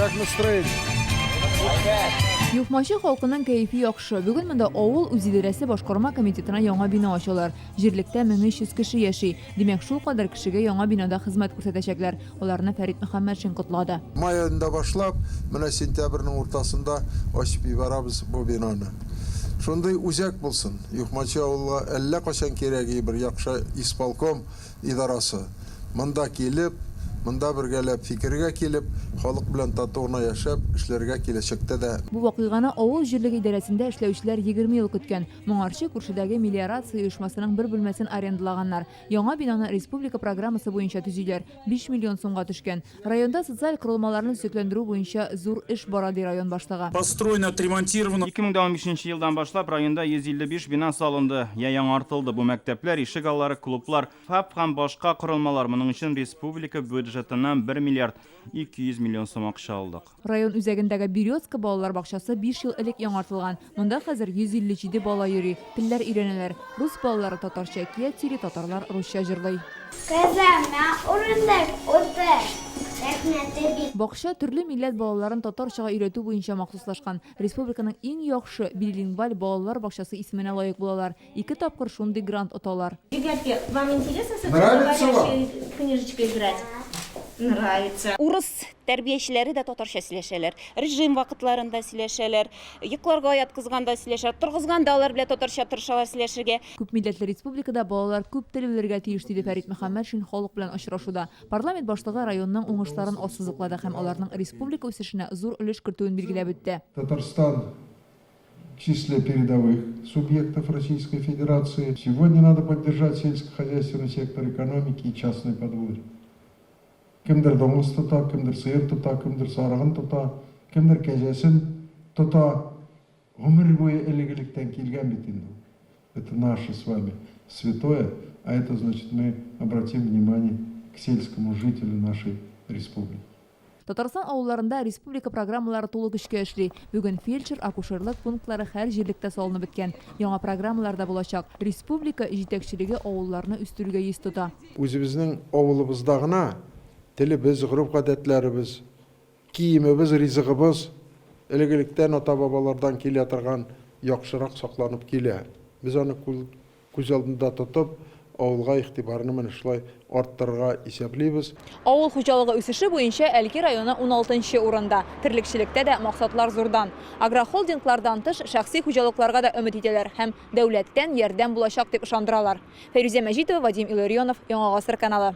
Как настроение? Юхмачы халкының кәефе яхшы. Бүген монда авыл үзидарәсе башкарма комитетына яңа бина ачалар. Җирлектә 1300 кеше яши. Димәк, шулкадәр кешегә яңа бинада хезмәт күрсәтәчәкләр. Аларны Фәрит Мөхәммәтшин котлады. Май аенда башлап, менә сентябрьнең уртасында ачып ибәрабыз бу бинаны. Шундый үзәк булсын. Юхмачы авылга әллә кайчан кирәк и бер яхшы исполком идарасы. Монда килеп, монда бергәләп фикергә килеп, халык белән тату гына яшәп, эшләргә киләчәктә дә. Бу вакыйганы авыл җирлеге идарәсендә эшләүчеләр 20 ел көткән. Моңарчы күршедәге мелиорация оешмасының бер бүлмәсен арендалаганнар. Яңа бинаны республика программасы буенча төзиләр. 5 миллион сумга төшкән. Районда социаль корылмаларны төзекләндерү буенча зур эш бара, ди район башлыгы. Построено, отремонтировано. 2015 елдан башлап районда 155 бина салынды я яңартылды. Бу мәктәпләр, ишек аллары, клублар, ФАП һәм башка корылмалар. Моның өчен республика бюджетыннан 1 миллиард 200 миллион сум акча алдык. Район үзәгендәге Березка балалар бакчасы биш ел элек яңартылган. Монда хәзер 157 бала йөри, телләр өйрәнәләр. Рус балалары татарча әкият сөйли, татарлар русча җырлый. Кызыма урындык утыр, рәхмәте бик. Бакча төрле милләт балаларын татарчага өйрәтү буенча махсуслашкан. Республиканың иң яхшы билилингваль балалар бакчасы исеменә лаек булалар. Ике тапкыр шундый грант оталар. Ребятки, вам интересно с этой Нравится вам? говорящей книжечкой играть? Нравится. Урыс тәрбиячеләре дә татарча сөйләшәләр. Режим вакытларында сөйләшәләр, йокларга яткызганда сөйләшәләр, торгызганда алар белән татарча тырышалар сөйләшергә. Күпмилләтле республикада балалар күп тел белергә тиеш, диде Фәрит Мөхәммәтшин халык белән очрашуда. Парламент башлыгы районның уңышларын ассызыклады һәм аларның республика үсешенә зур өлеш кертүен билгеләп үтте. Татарстан в числе передовых субъектов Российской Федерации. Сегодня надо поддержать сельскохозяйственный сектор экономики и частный подворье. Кемдер дуңгыз тота, кемдер сыер тота, кемдер сарыгын тота, кемдер кәҗәсен тота. Гомер буе элек-электән килгән бит инде ул. Это наше с вами святое, а это значит мы обратим внимание к сельскому жителю нашей республики. Татарстан авылларында республика программалары тулы көчкә эшли. Бүген фельдшер, акушерлык пунктлары һәр җирлектә салынып беткән. Яңа программалар да булачак. Республика җитәкчелеге авылларны үстерүгә йөз тота. Үзебезнең авылыбызда гына телебез, гореф-гадәтләребез, киемебез, ризыгыбыз элек-электән ата-бабалардан килә торган яхшырак сакланып килә. Без аны күз алдында тотып, авылга игътибарны менә шулай арттырырга исәплибез. Авыл хуҗалыгы үсеше буенча Әлки районы уналтынчы урында. Терлекчелектә дә максатлар зурдан. Агрохолдинглардан тыш, шәхси хуҗалыкларга да өмет итәләр һәм дәүләттән ярдәм булачак дип ышандыралар. Фәйрүзә Мәҗитова, Вадим Илларионов, Яңа Гасыр каналы.